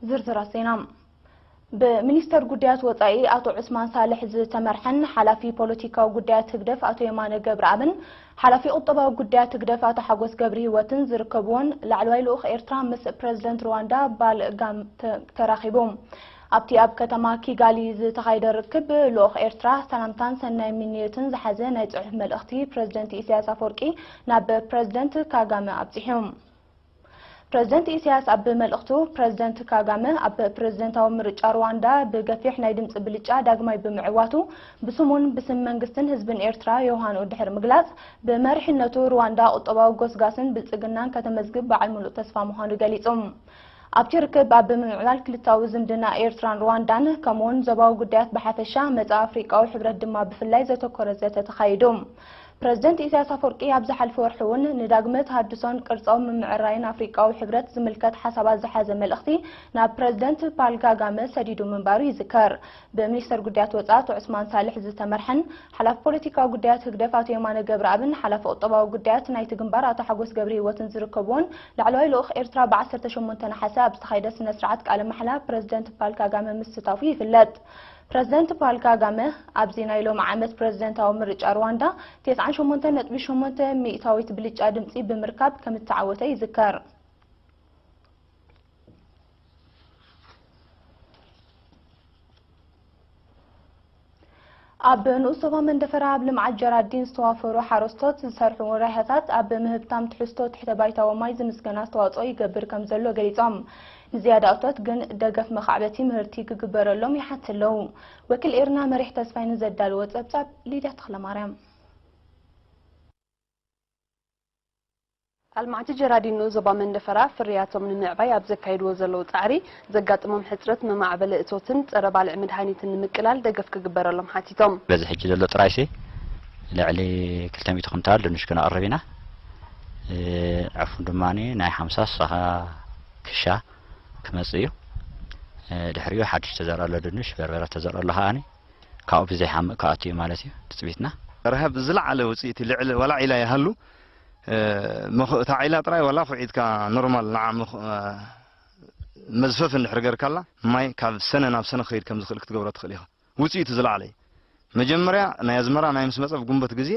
ዝርዝራት ዜና። ብሚኒስተር ጉዳያት ወጻኢ ኣቶ ዑስማን ሳልሕ ዝተመርሐን ሓላፊ ፖለቲካዊ ጉዳያት ህግደፍ ኣቶ የማነ ገብረኣብን ሓላፊ ቁጠባዊ ጉዳያት ህግደፍ ኣቶ ሓጎስ ገብረሂወትን ዝርከብዎን ላዕለዋይ ልኡኽ ኤርትራ ምስ ፕረዚደንት ሩዋንዳ ፓል ካጋመ ተራኺቡ። ኣብቲ ኣብ ከተማ ኪጋሊ ዝተኻየደ ርክብ፣ ልኡኽ ኤርትራ ሰላምታን ሰናይ ምንዮትን ዝሓዘ ናይ ጽሑፍ መልእኽቲ ፕረዚደንት ኢሳያስ ኣፈወርቂ ናብ ፕረዚደንት ካጋመ ኣብጺሑ። ፕረዚደንት ኢሳያስ ኣብ መልእኽቱ፣ ፕረዚደንት ካጋመ ኣብ ፕረዚደንታዊ ምርጫ ሩዋንዳ ብገፊሕ ናይ ድምጺ ብልጫ ዳግማይ ብምዕዋቱ፣ ብስሙን ብስም መንግስትን ህዝብን ኤርትራ ዮሃንኡ ድሕሪ ምግላጽ፣ ብመሪሕነቱ ሩዋንዳ ቁጠባዊ ጎስጋስን ብልጽግናን ከተመዝግብ በዓል ምሉእ ተስፋ ምዃኑ ገሊጹ። ኣብቲ ርክብ ኣብ ምምዕባል ክልታዊ ዝምድና ኤርትራን ሩዋንዳን ከምኡውን ዞባዊ ጉዳያት ብሓፈሻ መጻኢ ኣፍሪቃዊ ሕብረት ድማ ብፍላይ ዘተኮረ ዘተ ተኻይዱ። ፕረዚደንት ኢሳያስ ኣፈወርቂ ኣብ ዝሓለፈ ወርሒ እውን ንዳግመ ተሃድሶን ቅርጻዊ ምምዕራይን ኣፍሪቃዊ ሕብረት ዝምልከት ሓሳባት ዝሓዘ መልእኽቲ ናብ ፕረዚደንት ፓል ካጋመ ሰዲዱ ምንባሩ ይዝከር። ብሚኒስተር ጉዳያት ወጻኢ ኣቶ ዑስማን ሳልሕ ዝተመርሐን ሓላፊ ፖለቲካዊ ጉዳያት ህግደፍ ኣቶ የማነ ገብረኣብን ሓላፊ ቁጠባዊ ጉዳያት ናይቲ ግንባር ኣቶ ሓጎስ ገብረሂወትን ዝርከብዎን ላዕለዋይ ልኡኽ ኤርትራ ብ ዓሰርተ ሸሞንተ ነሓሰ ኣብ ዝተኻየደ ስነ ስርዓት ቃለ ማሕላ ፕረዚደንት ፓል ካጋመ ምስታፉ ይፍለጥ። ፕረዚደንት ፓል ካጋመ ኣብዚ ናይ ሎሚ ዓመት ፕረዚደንታዊ ምርጫ ሩዋንዳ ተስዓን ሸሞንተን ነጥቢ ሸሞንተ ሚእታዊት ብልጫ ድምጺ ብምርካብ ከም ዝተዓወተ ይዝከር። ኣብ ንኡስ ዞባ መንደፈራ ኣብ ልምዓት ጀራዲን ዝተዋፈሩ ሓረስቶት ዝሰርሑ ራህያታት ኣብ ምህብታም ትሕዝቶ ትሕተ ባይታዊ ማይ ዝምስገን ኣስተዋፅኦ ይገብር ከም ዘሎ ገሊፆም። ንዝያዳ እቶት ግን ደገፍ መኻዕበቲ ምህርቲ ክግበረሎም ይሓትት ኣለዉ። ወኪል ኤርና መሪሕ ተስፋይ ንዘዳለዎ ፀብፃብ ሊድያ ተኽለማርያም። ኣልማዕቲ ጀራዲን ንኡስ ዞባ መንደፈራ ፍርያቶም ንምዕባይ ኣብ ዘካይድዎ ዘለዉ ጻዕሪ ዘጋጥሞም ሕጽረት መማዕበሊ እቶትን ጸረ ባልዕ መድሃኒትን ንምቅላል ደገፍ ክግበረሎም ሓቲቶም። በዚ ሕጂ ዘሎ ጥራይሲ ልዕሊ ክልተ ሚእቲ ኩንታል ድንሽ ክነቕርብ ኢና። እ፣ ዕፉን ድማ ናይ ሓምሳ ስሳ ክሻ ክመጽእ እዩ። እ፣ ድሕሪኡ ሓድሽ ተዘርአ ኣሎ ድንሽ፣ በርበረ ተዘርአ ኣሎ ከኣኒ። ካብኡ ብዘይሓምእ ክኣቱ እዩ ማለት እዩ ትጽቢትና። ረሃብ ዝለዓለ ውጽኢት ልዕሊ ዋላ ዒላ ይሃሉ፣ እ፣ ምኽ-፣ እታ ዒላ ጥራይ ዋላ ኩዒትካ ኖርማል ንዓ ምኽ-፣ እ፣ መዝፈፊ እንድሕር ገርካላ፣ ማይ ካብ ሰነ ናብ ሰነ ክኸይድ ከም ዝኽእል ክትገብሮ ትኽእል ኢኻ። ውጽኢቱ ዝለዓለ እዩ። መጀመርያ ናይ ኣዝመራ ናይ ምስ መጸ፣ ኣብ ጉንበት ግዜ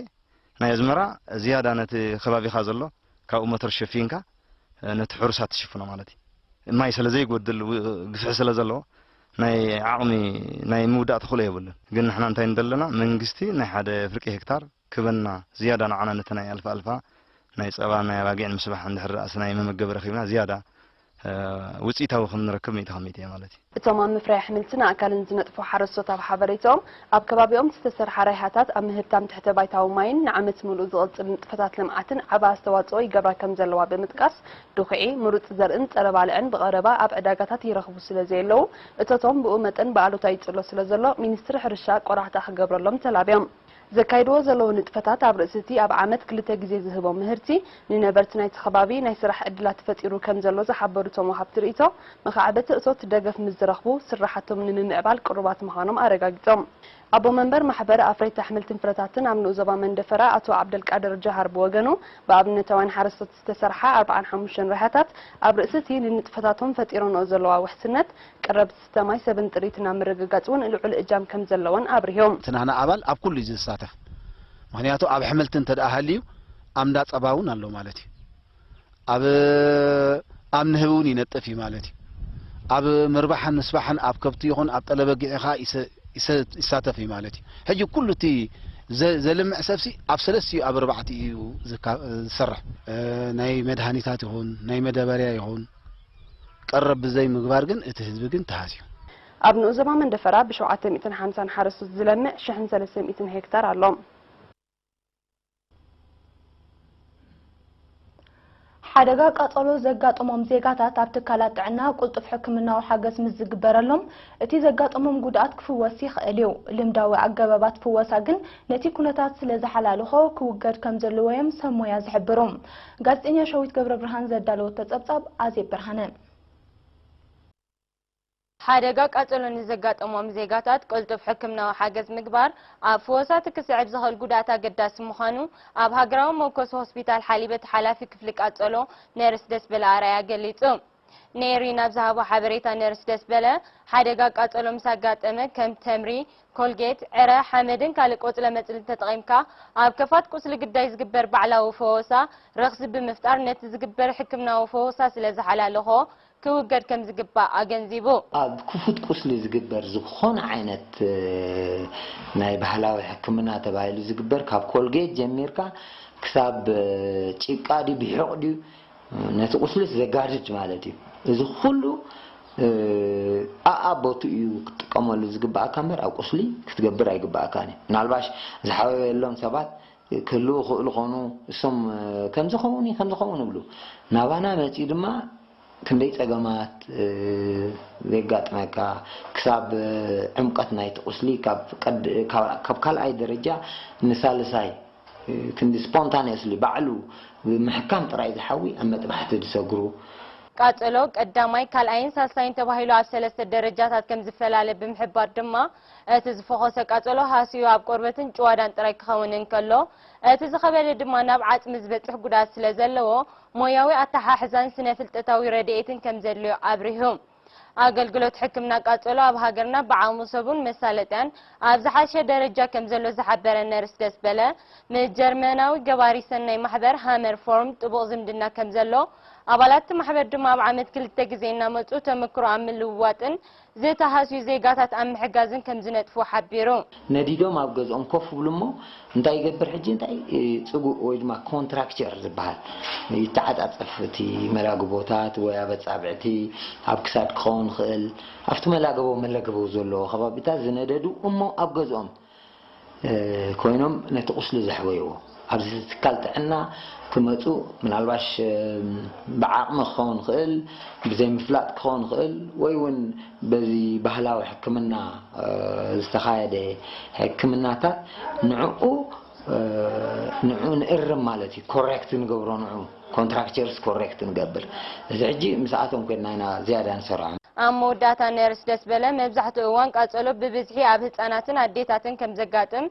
ናይ ኣዝመራ ዝያዳ ነቲ ከባቢኻ ዘሎ ካብኡ ሞተር ሸፊንካ፣ እ፣ ነቲ ሕሩሳት ትሽፍኖ ማለት እዩ። ማይ ስለ ዘይጎድል፣ ው-፣ ግፍሒ ስለ ዘለዎ፣ ናይ ዓቕሚ ናይ ምውዳእ ተኽእሎ የብሉን። ግን ንሕና እንታይ ንደለና፣ መንግስቲ ናይ ሓደ ፍርቂ ሄክታር ክበና ዝያዳ ንዓና ነቲ ናይ ኣልፋ ኣልፋ ናይ ጸባ ናይ ኣባጊዕን ምስባሕ እንድሕር ደኣስ ናይ መመገቢ ረኺብና ዝያዳ፣ እ፣ ውጽኢታዊ ከም ንረክብ ሚእቲ ካብ ሚእቲ እየ ማለት እዩ። እቶም ኣብ ምፍራይ ኣሕምልትን ኣእካልን ዝነጥፉ ሓረስቶት ኣብ ሓበሬታኦም፣ ኣብ ከባቢኦም ዝተሰርሓ ራይሃታት ኣብ ምህብታም ትሕተ ባይታዊ ማይን ንዓመት ምሉእ ዝቕጽል ንጥፈታት ልምዓትን ዓቢ ኣስተዋጽኦ ይገብራ ከም ዘለዋ ብምጥቃስ፣ ድኹዒ፣ ምሩጽ ዘርእን ጸረ ባልዕን ብቐረባ ኣብ ዕዳጋታት ይረኽቡ ስለ ዘየለዉ፣ እቶቶም ብኡ መጠን ብኣሉታ ይጽሎ ስለ ዘሎ፣ ሚኒስትሪ ሕርሻ ቆራሕታ ክገብረሎም ተላብዮም። ዘካይድዎ ዘለዉ ንጥፈታት ኣብ ርእሲ እቲ ኣብ ዓመት ክልተ ግዜ ዝህቦ ምህርቲ፣ ንነበርቲ ናይቲ ከባቢ ናይ ስራሕ ዕድላት ፈጢሩ ከም ዘሎ ዝሓበሩ እቶም ወሃብቲ ርእይቶ፣ መኻዕበቲ እቶት ደገፍ ምስ ዝረኽቡ፣ ስራሓቶም ንምምዕባል ቅሩባት ምዃኖም ኣረጋጊጾም። ኣቦ መንበር ማሕበር ኣፍረይቲ ኣሕምልትን ፍረታትን ኣብ ንኡስ ዞባ መንደፈራ ኣቶ ዓብደልቃድር ጀሃር ብወገኑ፣ ብኣብነታውያን ሓረስቶት ዝተሰርሓ ኣርብዓን ሓሙሽተን ራህያታት ኣብ ርእሲ እቲ ንንጥፈታቶም ፈጢረንኦ ዘለዋ ውሕስነት፣ ቀረብ ዝስተ ማይ፣ ሰብን ጥሪትን ኣብ ምርግጋጽ እውን ልዑል እጃም ከም ዘለወን ኣብሪሁ። እቲ ናህና ኣባል ኣብ ኩሉ እዩ ዝሳተፍ። ምኽንያቱ ኣብ ኣሕምልቲ እንተ ደኣ ሃልዩ ኣብ እንዳ ጸባ እውን ኣሎ ማለት እዩ። ኣብ፣ ኣብ ንህቢ እውን ይነጥፍ እዩ ማለት እዩ። ኣብ ምርባሕን ምስባሕን ኣብ ከብቲ ይኹን ኣብ ጠለበጊዕ ኸኣ ይሰ-፣ ይሰ-፣ ይሳተፍ እዩ ማለት እዩ። ሕጂ ኩሉ እቲ ዘ-፣ ዘልምዕ ሰብሲ ኣብ ሰለስቲኡ ኣብ ኣርባዕቲኡ እዩ ዝካ-፣ ዝሰርሕ። እ፣ ናይ መድሃኒታት ይኹን ናይ መዳበርያ ይኹን ቀረብ ብዘይ ምግባር ግን እቲ ህዝቢ ግን ተሃስዩ። ኣብ ንኡስ ዞባ መንደፈራ ብሸውዓተ ሚእትን ሓምሳን ሓረስቶት ዝለምዕ ሽሕን ሰለስተ ሚእትን ሄክታር ኣሎ። ሓደጋ ቃጸሎ ዘጋጠሞም ዜጋታት ኣብ ትካላት ጥዕና ቅልጡፍ ሕክምናዊ ሓገዝ ምስ ዝግበረሎም፣ እቲ ዘጋጠሞም ጉድኣት ክፍወስ ይኽእል እዩ። ልምዳዊ ኣገባባት ፍወሳ ግን ነቲ ኩነታት ስለ ዝሓላልኾ ክውገድ ከም ዘለዎ እዮም ሰብ ሞያ ዝሕብሩ። ጋዜጠኛ ሸዊት ገብረብርሃን ዘዳለወቶ ጸብጻብ ኣዜብ ብርሃነ። ሓደጋ ቃጸሎ ንዘጋጠሞም ዜጋታት ቅልጡፍ ሕክምናዊ ሓገዝ ምግባር ኣብ ፍወሳቲ ክስዕብ ዝኽእል ጉድኣት ኣገዳሲ ምዃኑ ኣብ ሃገራዊ መኮስ ሆስፒታል ሓሊበት ሓላፊ ክፍሊ ቃጸሎ ነርስ ደስበለ ኣርኣያ ገሊጹ። ኔሪ ናብ ዝሃቦ ሓበሬታ፣ ነርስ ደስ በለ፣ ሓደጋ ቃጸሎ ምስ ኣጋጠመ ከም ተምሪ፣ ኮልጌት፣ ዕረ፣ ሓመድን ካልእ ቆጽለ መጽልን ተጠቒምካ ኣብ ከፋት ቁስሊ ግዳይ ዝግበር ባዕላዊ ፈወሳ ረኽሲ ብምፍጣር፣ ነቲ ዝግበር ሕክምናዊ ፈወሳ ስለ ዝሓላለኾ፣ ክውገድ ከም ዝግባእ ኣገንዚቡ። ኣብ ክፉት ቁስሊ ዝግበር ዝኾነ ዓይነት፣ እ፣ ናይ ባህላዊ ሕክምና ተባሂሉ ዝግበር፣ ካብ ኮልጌት ጀሚርካ ክሳብ፣ እ፣ ጭቃ ድዩ ብሒቕ ድዩ፣ ነቲ ቁስልስ ዘጋድድ ማለት እዩ። እዚ ኩሉ፣ እ፣ ኣኣቦቱ እዩ ክትጥቀመሉ ዝግባኣካ እምበር ኣብ ቁስሊ ክትገብር ኣይግባኣካን እዩ። ምናልባሽ ዝሓወየሎም ሰባት ክህልዉ ይኽእሉ ኾኑ፣ እሶም፣ እ፣ ከምዚ ኸውን እዩ፣ ከምዚ ኸውን ይብሉ። ናባና መጺኡ ድማ ክንደይ ጸገማት፣ እ፣ ዘጋጥመካ፣ ክሳብ፣ እ፣ ዕምቀት ናይቲ ቁስሊ ካብ ቀድ-፣ ካብ፣ ካብ ካልኣይ ደረጃ ንሳልሳይ፣ እ፣ ክንዲ ስፖንታኒየስሊ ባዕሉ ብምሕካም ጥራይ ዝሓዊ ኣብ መጥባሕቲ ዝሰግሩ። ቃጸሎ ቀዳማይ፣ ካልኣይን ሳልሳይን ተባሂሉ ኣብ ሰለስተ ደረጃታት ከም ዝፈላለ ብምሕባር ድማ፣ እቲ ዝፈኾሰ ቃጸሎ ሃስዩ ኣብ ቆርበትን ጭዋዳን ጥራይ ክኸውን እንከሎ፣ እቲ ዝኸበደ ድማ ናብ ዓጽሚ ዝበጽሕ ጉድኣት ስለ ዘለዎ፣ ሞያዊ ኣተሓሕዛን ስነ-ፍልጠታዊ ረድኤትን ከም ዘድልዮ ኣብሪሁ። ኣገልግሎት ሕክምና ቃጸሎ ኣብ ሃገርና ብዓቕሚ ሰቡን መሳለጥያን ኣብ ዝሓሸ ደረጃ ከም ዘሎ ዝሓበረ ነርስ ደስ በለ፣ ምስ ጀርመናዊ ገባሪ ሰናይ ማሕበር ሃመር ፎርም ጥቡቕ ዝምድና ከም ዘሎ፣ ኣባላት እቲ ማሕበር ድማ ኣብ ዓመት ክልተ ግዜ እናመጹ ተመክሮ ኣብ ምልውዋጥን ዝተሃስዩ ዜጋታት ኣብ ምሕጋዝን ከም ዝነጥፉ ሓቢሩ። ነዲዶም ኣብ ገዝኦም ኮፍ ይብሉ እሞ፣ እንታይ ይገብር ሕጂ? እንታይ፣ እ፣ ጽጉእ ወይ ድማ ኮንትራክቸር ዝበሃል ይተዓጻጸፍ፣ እቲ መላግቦታት ወይ ኣብ ኣጻብዕቲ፣ ኣብ ክሳድ ክኸውን ይኽእል፣ ኣብቲ መላገቦ መለገቦ ዘለዎ ከባቢታት ዝነደዱ እሞ ኣብ ገዝኦም፣ እ፣ ኮይኖም ነቲ ቁስሊ ዘሕወይዎ ኣብዚ ትካል ጥዕና ክመጹ፣ ምናልባሽ፣ እ፣ ብዓቕሚ ክኸውን ይኽእል፣ ብዘይምፍላጥ ክኸውን ይኽእል፣ ወይ እውን በዚ ባህላዊ ሕክምና፣ እ፣ ዝተኻየደ ሕክምናታት ንዕኡ፣ እ፣ ንዕኡ ንእርም ማለት እዩ። ኮሬክት ንገብሮ፣ ንዕኡ ኮንትራክቸርስ ኮሬክት ንገብር። እዚ ሕጂ ምስኣቶም ኮይንና ኢና ዝያዳ ንሰርዖም። ኣብ መወዳእታ ነርስ ደስ በለ፣ መብዛሕትኡ እዋን ቃጸሎ ብብዝሒ ኣብ ህጻናትን ኣዴታትን ከም ዘጋጥም፣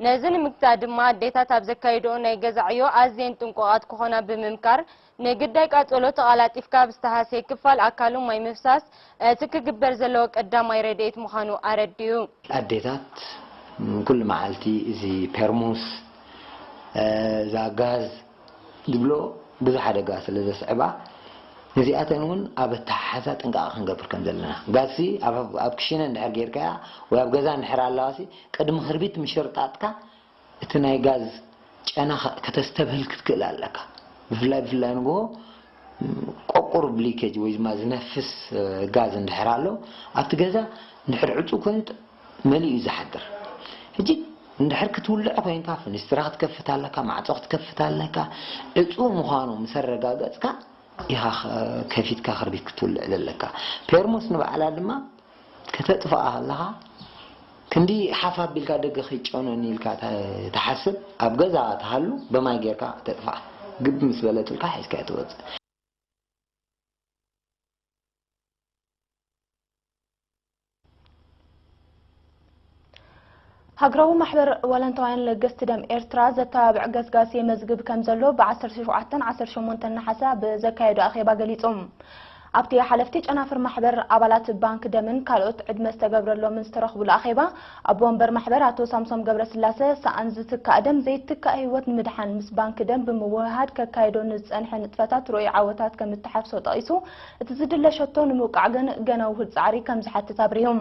ነዚ ንምግታእ ድማ ኣዴታት ኣብ ዘካይድኦ ናይ ገዛ ዕዮ ኣዝየን ጥንቁቓት ክኾና ብምምካር፣ ንግዳይ ቃጸሎ ተቓላጢፍካ ኣብ ዝተሃስየ ክፋል ኣካሉ ማይ ምፍሳስ እቲ ክግበር ዘለዎ ቀዳማይ ረድኤት ምዃኑ ኣረዲኡ። ኣዴታት፣ ም፣ ኩሉ መዓልቲ እዚ ፔርሙስ፣ እ፣ እዛ ጋዝ ዝብሎ ብዙሕ ሓደጋ ስለ ዘስዕባ፣ ነዚኣተን እውን ኣብ ኣተሓሕዛ ጥንቃቐ ክንገብር ከም ዘለና። ጋዝሲ ኣብ፣ ኣብ ክሽነ እንድሕር ጌርካያ ወይ ኣብ ገዛ እንድሕር ኣለዋሲ፣ ቅድሚ ክርቢት ምሽርጣጥካ እቲ ናይ ጋዝ ጨና ከ-፣ ከተስተብህል ክትክእል ኣለካ። ብፍላይ፣ ብፍላይ ንግሆ፣ ም፣ ቆቁር ብሊኬጅ ወይ ድማ ዝነፍስ፣ እ፣ ጋዝ እንድሕር ኣሎ ኣብቲ ገዛ፣ እንድሕር ዕጹው ኮይኑ ጥ-፣ መሊኡ እዩ ዝሓድር። ሕጂ እንድሕር ክትውልዕ ኮይንካ፣ ፍንስትራ ክትከፍት ኣለካ፣ ማዕጾ ክትከፍት ኣለካ። ዕጹው ምዃኑ ምስ ኣረጋገጽካ ኢኻ ኸ-፣ ከፊትካ ክርቢት ክትውልዕ ዘለካ። ፔርሙስ ንባዕላ ድማ ከተጥፍኣ ከለኻ፣ ክንዲ ሓፍ ኣቢልካ ደገ ከይጨኖኒ ኢልካ ተ-፣ ትሓስብ፣ ኣብ ገዛ ትሃሉ፣ ብማይ ጌርካ ተጥፍኣ። ግብ ምስ በለትልካ ሒዝካያ ትወጽእ። ሃገራዊ ማሕበር ዋላንታውያን ለገስቲ ደም ኤርትራ ዘተባብዕ ገስጋስ የመዝግብ ከም ዘሎ ብ ዓሰርተ ሸውዓተን ዓሰርተ ሸሞንተን ነሓሰ ኣብ ዘካየዶ ኣኼባ ገሊጹ። ኣብቲ ሓለፍቲ ጨናፍር ማሕበር፣ ኣባላት ባንክ ደምን ካልኦት ዕድመ ዝተገብረሎምን ዝተረኽቡሉ ኣኼባ፣ ኣቦ ወንበር ማሕበር ኣቶ ሳምሶም ገብረስላሰ፣ ሰኣን ዝትካእ ደም ዘይትካእ ህይወት ንምድሓን ምስ ባንክ ደም ብምውህሃድ ከካይዶ ንዝጸንሐ ንጥፈታት ርኡይ ዓወታት ከም እተሓፍሶ ጠቒሱ፣ እቲ ዝድለ ሸቶ ንምውቃዕ ግን ገና ውሁድ ጻዕሪ ከም ዝሓትት ኣብሪሁ።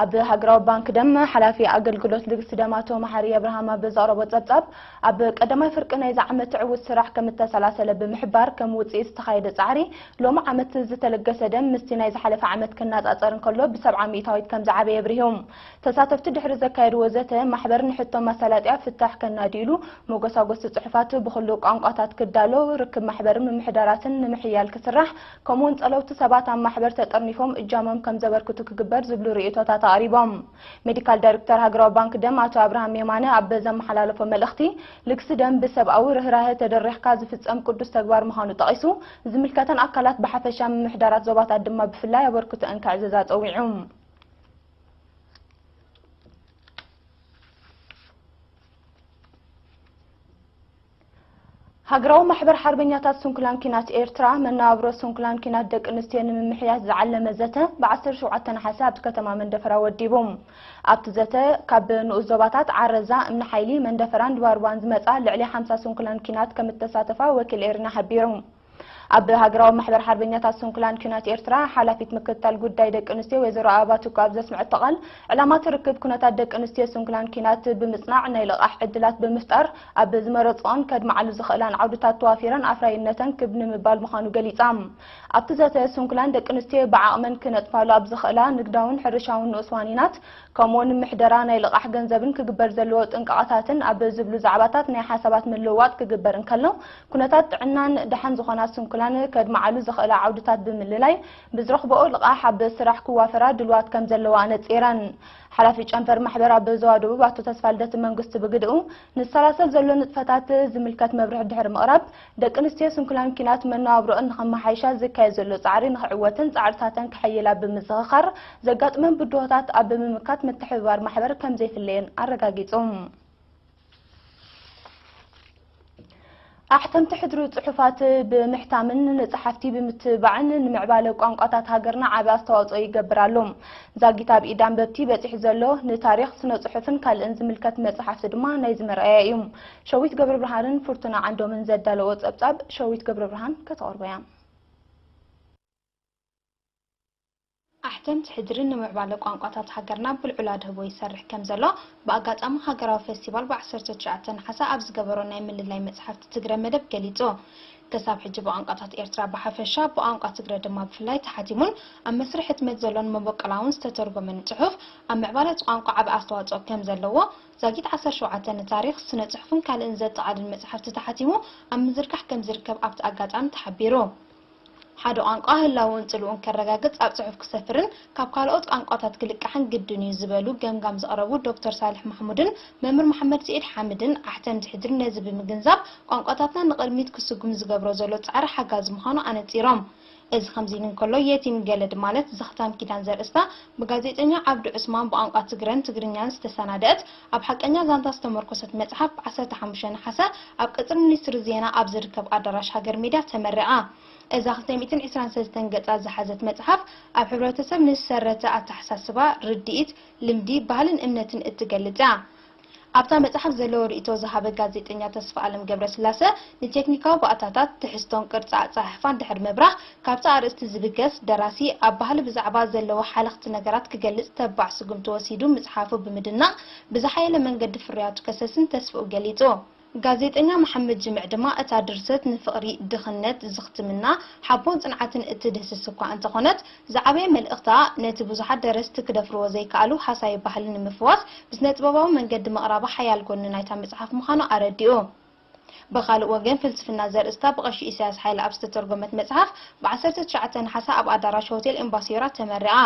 ኣብ ሃገራዊ ባንክ ደም ሓላፊ ኣገልግሎት ልግሲ ደም ኣቶ መሓሪ ኣብርሃም ኣብ ዘቕረቦ ጸብጻብ፣ ኣብ ቀዳማይ ፍርቂ ናይዚ ዓመት ዕዉት ስራሕ ከም እተሰላሰለ ብምሕባር፣ ከም ውጽኢት ዝተኻየደ ጻዕሪ፣ ሎሚ ዓመት ዝተለገሰ ደም ምስቲ ናይ ዝሓለፈ ዓመት ክነጻጸር እንከሎ ብሰብዓ ሚእታዊት ከም ዝዓበየ ኣብሪሁ። ተሳተፍቲ ድሕሪ ዘካየድዎ ዘተ፣ ማሕበር ንሕቶ ማሳላጥያ ፍታሕ ከናዲ ኢሉ መጎሳጎሲ ጽሑፋት ብኹሉ ቋንቋታት ክዳሎ፣ ርክብ ማሕበርን ምምሕዳራትን ንምሕያል ክስራሕ፣ ከምኡውን ጸለውቲ ሰባት ኣብ ማሕበር ተጠርኒፎም እጃሞም ከም ዘበርክቱ ክግበር ዝብሉ ርእይቶታት ኣቕሪቦም። ሜዲካል ዳይሬክተር ሃገራዊ ባንክ ደም ኣቶ ኣብርሃም የማነ ኣብ ዘመሓላለፎ መልእኽቲ፣ ልግሲ ደም ብሰብኣዊ ርህራሄ ተደሪኽካ ዝፍጸም ቅዱስ ተግባር ምዃኑ ጠቒሱ፣ ዝምልከተን ኣካላት ብሓፈሻ ምምሕዳራት ዞባታት ድማ ብፍላይ ኣበርክቶአን ከዕዝዛ ጸዊዑ። ሃገራዊ ማሕበር ሓርበኛታት ስንኩላን ኲናት ኤርትራ፣ መነባብሮ ስንኩላን ኲናት ደቂ ኣንስትዮ ንምምሕያሽ ዝዓለመ ዘተ ብ ዓሰርተ ሸውዓተ ነሓሰ ኣብቲ ከተማ መንደፈራ ወዲቡ። ኣብቲ ዘተ፣ ካብ ንኡስ ዞባታት ዓረዛ፣ እምኒ ሓይሊ፣ መንደፈራን ድባርባን ዝመጻ ልዕሊ ሓምሳ ስንኩላን ኲናት ከም እተሳተፋ ወኪል ኤሪና ሓቢሩ። ኣብ ሃገራዊ ማሕበር ሓርበኛታት ስንኩላን ኲናት ኤርትራ ሓላፊት ምክትታል ጉዳይ ደቂ ኣንስትዮ ወይዘሮ ኣበባ ትኩ ኣብ ዘስምዐቶ ቃል፣ ዕላማ እቲ ርክብ ኩነታት ደቂ ኣንስትዮ ስንኩላን ኲናት ብምጽናዕ ናይ ልቓሕ ዕድላት ብምፍጣር ኣብ ዝመረጽኦን ከድምዓሉ ዝኽእላን ዓውድታት ተዋፊረን ኣፍራይነተን ክብ ንምባል ምዃኑ ገሊጻ። ኣብቲ ዘተ ስንኩላን ደቂ ኣንስትዮ ብዓቕመን ክነጥፋሉ ኣብ ዝኽእላ ንግዳውን ሕርሻውን ንኡስ ዋኒናት ከምኡውን ምሕደራ ናይ ልቓሕ ገንዘብን ክግበር ዘለዎ ጥንቃቐታትን ኣብ ዝብሉ ዛዕባታት ናይ ሓሳባት ምልውዋጥ ክግበር እንከሎ፣ ኩነታት ጥዕናን ደሓን ዝኾና ስንኩላን ከድምዓሉ ዝኽእላ ዓውድታት ብምልላይ ብዝረኽብኦ ልቓሕ ኣብ ስራሕ ክዋፈራ ድልዋት ከም ዘለዋ ኣነጺረን። ሓላፊ ጨንፈር ማሕበር ኣብ ዞባ ደቡብ ኣቶ ተስፋልደት መንግስቱ ብግድኡ፣ ንሰላሰል ዘሎ ንጥፈታት ዝምልከት መብርሂ ድሕሪ ምቕራብ፣ ደቂ ኣንስትዮ ስንኩላን ኲናት መነባብሮኣን ንኸመሓይሻ ዝካየድ ዘሎ ጻዕሪ ንኽዕወትን ጻዕርታተን ክሕይላ ብምዝኽኻር፣ ዘጋጥመን ብድሆታት ኣብ ምምካት ምትሕብባር ማሕበር ከም ዘይፍለየን ኣረጋጊጹ። ኣሕተምቲ ሕድሪ ጽሑፋት ብምሕታምን ንጸሓፍቲ ብምትብባዕን ንምዕባለ ቋንቋታት ሃገርና ዓቢ ኣስተዋጽኦ ይገብር ኣሎ። ዛጊት ኣብ ኢድ ኣንበብቲ በጺሑ ዘሎ ንታሪኽ፣ ስነ ጽሑፍን ካልእን ዝምልከት መጽሓፍቲ ድማ ናይዚ መርኣያ እዩ። ሸዊት ገብረብርሃንን ፍርቱና ዓንዶምን ዘዳለዎ ጸብጻብ ሸዊት ገብረብርሃን ከተቕርቦ እያ። ኣሕተምቲ ሕድሪ ንምዕባለ ቋንቋታት ሃገርና ብልዑል ኣድህቦ ይሰርሕ ከም ዘሎ ብኣጋጣሚ ሃገራዊ ፈስቲቫል ብ ዓሰርተ ትሽዓተ ነሓሰ ኣብ ዝገበሮ ናይ ምልላይ መጽሓፍቲ ትግረ መደብ ገሊጹ። ክሳብ ሕጂ ብቋንቋታት ኤርትራ ብሓፈሻ ብቋንቋ ትግረ ድማ ብፍላይ ተሓቲሙን ኣብ መስርሕ ሕትመት ዘሎን መበቆላውን ዝተተርጎመን ጽሑፍ ኣብ ምዕባለ እቲ ቋንቋ ዓቢ ኣስተዋጽኦ ከም ዘለዎ ዛጊት ዓሰርተ ሸውዓተ ንታሪኽ፣ ስነ ጽሑፍን ካልእን ዘጠቓልል መጽሓፍቲ ተሓቲሙ ኣብ ምዝርጋሕ ከም ዝርከብ ኣብቲ ኣጋጣሚ ተሓቢሩ። ሓደ ቋንቋ ህላወኡን ጽልኡን ከረጋግጽ ኣብ ጽሑፍ ክሰፍርን ካብ ካልኦት ቋንቋታት ክልቃሕን ግድን እዩ ዝበሉ ገምጋም ዘቕረቡ ዶክተር ሳልሕ ማሕሙድን መምህር መሓመድ ስዒድ ሓምድን ኣሕተምቲ ሕድሪ ነዚ ብምግንዛብ ቋንቋታትና ንቕድሚት ክስጉም ዝገብሮ ዘሎ ጻዕሪ ሓጋዚ ምዃኑ ኣነጺሮም። እዚ ከምዚ ኢሉ እንከሎ የቲም ገለድ ማለት ዘኽታም ኪዳን ዘርእስታ ብጋዜጠኛ ዓብዱ ዑስማን ብቋንቋ ትግረን ትግርኛን ዝተሰናደአት ኣብ ሓቀኛ ዛንታ ዝተመርኮሰት መጽሓፍ ብ ዓሰርተ ሓሙሽተ ነሓሰ ኣብ ቀጽሪ ሚኒስትሪ ዜና ኣብ ዝርከብ ኣዳራሽ ሃገር ሜድያ ተመሪቓ። እዛ ክልተ ሚእትን ዕስራን ሰለስተን ገጻት ዝሓዘት መጽሓፍ፣ ኣብ ሕብረተሰብ ንዝሰረተ ኣተሓሳስባ፣ ርድኢት፣ ልምዲ፣ ባህልን እምነትን እትገልጽ እያ። ኣብታ መጽሓፍ ዘለዎ ርእይቶ ዝሃበ ጋዜጠኛ ተስፋኣለም ገብረስላሰ፣ ንቴክኒካዊ ባእታታት፣ ትሕዝቶን ቅርጺ ኣጸሓሕፋን ድሕሪ ምብራህ፣ ካብቲ ኣርእስቲ ዝብገስ፣ ደራሲ ኣብ ባህሊ ብዛዕባ ዘለዎ ሓለኽቲ ነገራት ክገልጽ ተባዕ ስጉምቲ ወሲዱ ምጽሓፉ ብምድናቕ፣ ብዝሓየለ መንገዲ ፍርያቱ ከሰስን ተስፍኡ ገሊጹ። ጋዜጠኛ መሓመድ ጅምዕ ድማ፣ እታ ድርሰት ንፍቕሪ፣ ድኽነት፣ ዝኽትምና፣ ሓቦን ጽንዓትን እትድህስስ እኳ እንተኾነት፣ ዝዓበየ መልእኽታ ነቲ ብዙሓት ደረስቲ ክደፍርዎ ዘይከኣሉ ሃሳዪ ባህሊ ንምፍዋስ ብስነ-ጥበባዊ መንገዲ ምቕራባ ሓያል ጎኒ ናይታ መጽሓፍ ምዃኑ ኣረዲኡ። ብኻልእ ወገን፣ ፍልስፍና ዘርእስታ ብቐሺ ኢሳያስ ሓይለኣብ ዝተተርጎመት መጽሓፍ፣ ብ ዓሰርተ ትሽዓተ ነሓሰ ኣብ ኣዳራሽ ሆቴል ኤምባሲዮራ ተመሪቓ።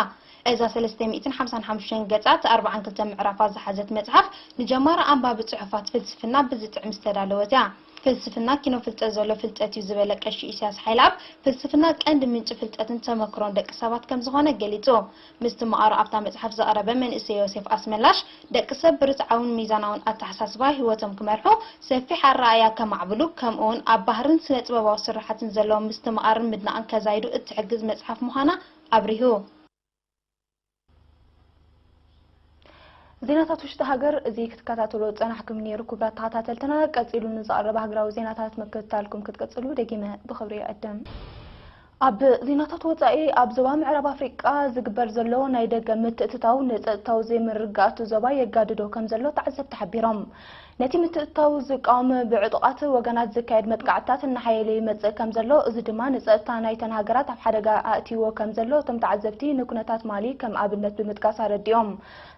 እዛ ሰለስተ ሚእትን ሓምሳን ሓሙሽተን ገጻት ኣርባዓን ክልተን ምዕራፋት ዝሓዘት መጽሓፍ፣ ንጀማሪ ኣንባቢ ጽሑፋት ፍልስፍና ብዝጥዕም ዝተዳለወት እያ። ፍልስፍና ኪኖ ፍልጠት ዘሎ ፍልጠት እዩ ዝበለ ቀሺ ኢሳያስ ሓይለኣብ፣ ፍልስፍና ቀንዲ ምንጪ ፍልጠትን ተመክሮን ደቂ ሰባት ከም ዝኾነ ገሊጹ። ምስትምቓሩ ኣብታ መጽሓፍ ዘቕረበ መንእሰይ ዮሴፍ ኣስመላሽ፣ ደቂ ሰብ ብርትዓውን ሚዛናውን ኣተሓሳስባ ህይወቶም ክመርሑ፣ ሰፊሕ ኣረኣእያ ከማዕብሉ፣ ከምኡውን ኣብ ባህርን ስነ-ጥበባዊ ስርሓትን ዘለዎም ምስትምቓርን ምድናቕን ከዛይዱ እትሕግዝ መጽሓፍ ምዃና ኣብሪሁ። ዜናታት ውሽጢ ሃገር፣ እዚ ክትከታተሎ ዝጸናሕኩም ነይሩ። ክቡራት ተኸታተልትና፣ ቀጺሉ ንዝቐርብ ሃገራዊ ዜናታት ምክትታልኩም ክትቅጽሉ ደጊመ ብኽብሪ ይዕድም። ኣብ ዜናታት ወጻኢ፣ ኣብ ዞባ ምዕራብ ኣፍሪቃ ዝግበር ዘሎ ናይ ደገ ምትእትታው ንጸጥታዊ ዘይምርግጋእ እቲ ዞባ የጋድዶ ከም ዘሎ ተዓዘብቲ ሓቢሮም። ነቲ ምትእትታው ዝቃወም ብዕጡቓት ወገናት ዝካየድ መጥቃዕትታት እናሓየለ ይመጽእ ከም ዘሎ፣ እዚ ድማ ንጸጥታ ናይተን ሃገራት ኣብ ሓደጋ ኣእትይዎ ከም ዘሎ እቶም ተዓዘብቲ ንኩነታት ማሊ ከም ኣብነት ብምጥቃስ ኣረዲኦም።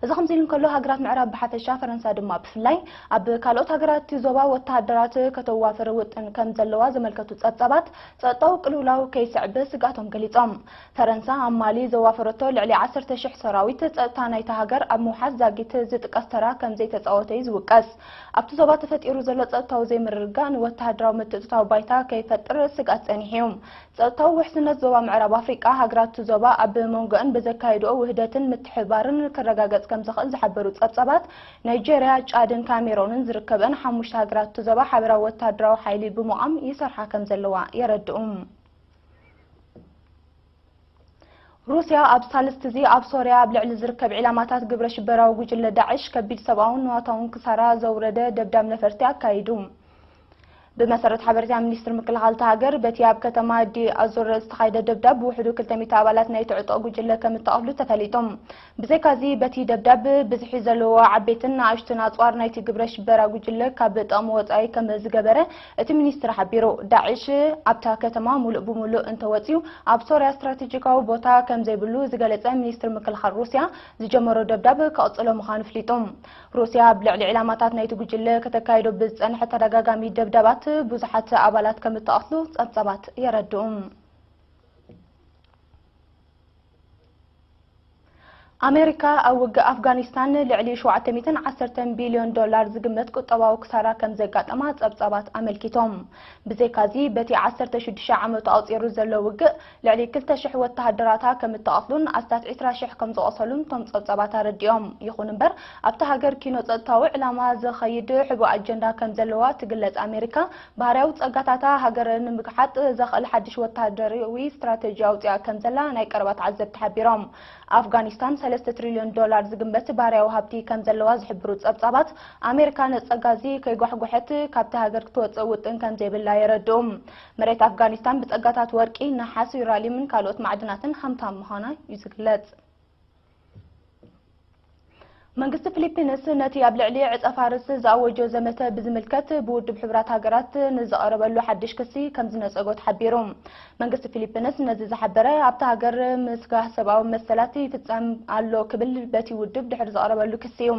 እዚ ከምዚ ኢሉ እንከሎ፣ ሃገራት ምዕራብ ብሓፈሻ፣ ፈረንሳ ድማ ብፍላይ፣ ኣብ ካልኦት ሃገራት እቲ ዞባ ወተሃደራት ከተዋፍር ውጥን ከም ዘለዋ ዘመልከቱ ጸብጻባት፣ ጸጥታዊ ቅልውላው ከይስዕብ ስግኣቶም ገሊጾም። ፈረንሳ ኣብ ማሊ ዘዋፈረቶ ልዕሊ ዓሰርተ ሽሕ ሰራዊት ጸጥታ ናይታ ሃገር ኣብ ምውሓስ ዛጊት ዝጥቀስ ተራ ከም ዘይተጻወተ እዩ ዝውቀስ። ኣብቲ ዞባ ተፈጢሩ ዘሎ ጸጥታዊ ዘይምርግጋእ ንወተሃደራዊ ምትእትታው ባይታ ከይፈጥር ስግኣት ጸኒሑ እዩ። ጸጥታዊ ውሕስነት ዞባ ምዕራብ ኣፍሪቃ፣ ሃገራት እቲ ዞባ ኣብ መንጎአን ብዘካየድኦ ውህደትን ምትሕብባርን ክረጋገጽ ከም ዝኽእል ዝሓበሩ ጸብጻባት፣ ናይጄርያ፣ ጫድን ካሜሮንን ዝርከበን ሓሙሽተ ሃገራት እቲ ዞባ ሓበራዊ ወተሃደራዊ ሓይሊ ብምቋም ይሰርሓ ከም ዘለዋ የረድኡ። ሩስያ ኣብ ሳልስቲ እዚ ኣብ ሶርያ ኣብ ልዕሊ ዝርከብ ዒላማታት ግብረ ሽበራዊ ጉጅለ ዳዕሽ ከቢድ ሰብኣውን ንዋታውን ክሳራ ዘውረደ ደብዳብ ነፈርቲ ኣካይዱ። ብመሰረት ሓበሬታ ሚኒስትሪ ምክልኻል እታ ሃገር፣ በቲ ኣብ ከተማ ዲ ኣዙር ዝተኻየደ ደብዳብ ብውሕዱ ክልተ ሚእቲ ኣባላት ናይቲ ዕጡቕ ጉጅለ ከም እተቐትሉ ተፈሊጡ። ብዘይካዚ፣ በቲ ደብዳብ ብዝሒ ዘለዎ ዓበይትን ንኣሽቱን ኣጽዋር ናይቲ ግብረ ሽበራ ጉጅለ ካብ ጥቕሚ ወጻኢ ከም ዝገበረ እቲ ሚኒስትሪ ሓቢሩ። ዳዕሽ ኣብታ ከተማ ሙሉእ ብሙሉእ እንተወጺኡ፣ ኣብ ሶርያ ስትራቴጂካዊ ቦታ ከም ዘይብሉ ዝገለጸ ሚኒስትሪ ምክልኻል ሩስያ፣ ዝጀመሮ ደብዳብ ክቕጽሎ ምዃኑ ኣፍሊጡ። ሩስያ ኣብ ልዕሊ ዒላማታት ናይቲ ጉጅለ ከተካይዶ ብዝጸንሐ ተደጋጋሚ ደብዳባት ብዙሓት ኣባላት ከም እተቐትሉ ጸብጻባት የረድኡ። ኣሜሪካ ኣብ ውግእ ኣፍጋኒስታን ልዕሊ ሸውዓተ ሚእትን ዓሰርተን ቢልዮን ዶላር ዝግመት ቁጠባዊ ክሳራ ከም ዘጋጠማ ጸብጻባት ኣመልኪቶም። ብዘይካዚ፣ በቲ ዓሰርተ ሽዱሽተ ዓመቱ ኣቑጺሩ ዘሎ ውግእ፣ ልዕሊ ክልተ ሽሕ ወተሃደራታ ከም እተቐትሉን ኣስታት ዕስራ ሽሕ ከም ዝቖሰሉን እቶም ጸብጻባት ኣረዲኦም። ይኹን እምበር፣ ኣብታ ሃገር ኪኖ ጸጥታዊ ዕላማ ዝኸይድ ሕቡእ ኣጀንዳ ከም ዘለዋ ትግለጽ ኣሜሪካ፣ ባህርያዊ ጸጋታታ ሃገር ንምግሓጥ ዘኽእል ሓድሽ ወተሃደራዊ ስትራተጂ ኣውጺኣ ከም ዘላ ናይ ቀረባ ተዓዘብቲ ሓቢሮም። ኣፍጋኒስታን ሰለስተ ትሪልዮን ዶላር ዝግመት ባህርያዊ ሃብቲ ከም ዘለዋ ዝሕብሩ ጸብጻባት፣ ኣሜሪካ ነጸጋዚ ከይጓሕጎሐት ካብቲ ሃገር ክትወጽእ ውጥን ከም ዘይብላ የረድኡ። መሬት ኣፍጋኒስታን ብጸጋታት ወርቂ፣ ነሓስ፣ ዩራልየምን ካልኦት ማዕድናትን ሃብታም ምዃና እዩ ዝግለጽ። መንግስቲ ፊሊፒንስ ነቲ ኣብ ልዕሊ ዕጸ ፋርስ ዝኣወጆ ዘመተ ብዝምልከት ብውድብ ሕቡራት ሃገራት ንዝቐረበሉ ሓድሽ ክሲ ከም ዝነጸጎ ተሓቢሩ። መንግስቲ ፊሊፒንስ ነዚ ዝሓበረ፣ ኣብታ ሃገር ምስጋህ ሰብኣዊ መሰላት ይፍጸም ኣሎ ክብል በቲ ውድብ ድሕሪ ዝቐረበሉ ክሲ እዩ።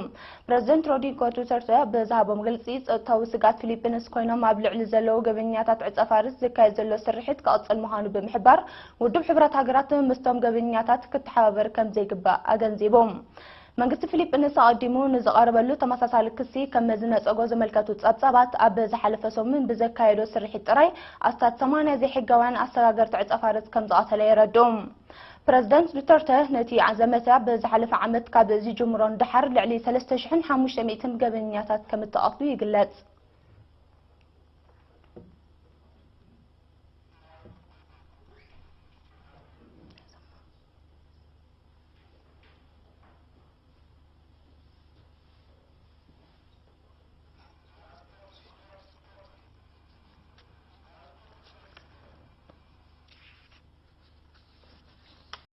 ፕረዚደንት ሮድሪጎ ዱተርተ ብዝሃቦ መግለጺ፣ ጸጥታዊ ስግኣት ፊሊፒንስ ኮይኖም ኣብ ልዕሊ ዘለዉ ገበኛታት ዕጸ ፋርስ ዝካየድ ዘሎ ስርሒት ክቕጽል ምዃኑ ብምሕባር፣ ውድብ ሕቡራት ሃገራት ምስቶም ገበኛታት ክተሓባበር ከም ዘይግባእ ኣገንዚቡ። መንግስቲ ፊሊፒንስ ኣቐዲሙ ንዝቐረበሉ ተመሳሳሊ ክሲ ከም ዝነጸጎ ዘመልከቱ ጸብጻባት፣ ኣብ ዝሓለፈ ሰሙን ብዘካየዶ ስርሒት ጥራይ ኣስታት ሰማንያ ዘይሕጋውያን ኣሰጋገርቲ ዕጸ ፋርስ ከም ዝቐተለ የረድኡ። ፕረዚደንት ዱተርተ ነቲ ዘመተ ብዝሓለፈ ዓመት ካብ ዝጅምሮ ንደሓር ልዕሊ ሰለስተ ሽሕን ሓሙሽተ ሚእትን ገበኛታት ከም እተቐትሉ ይግለጽ።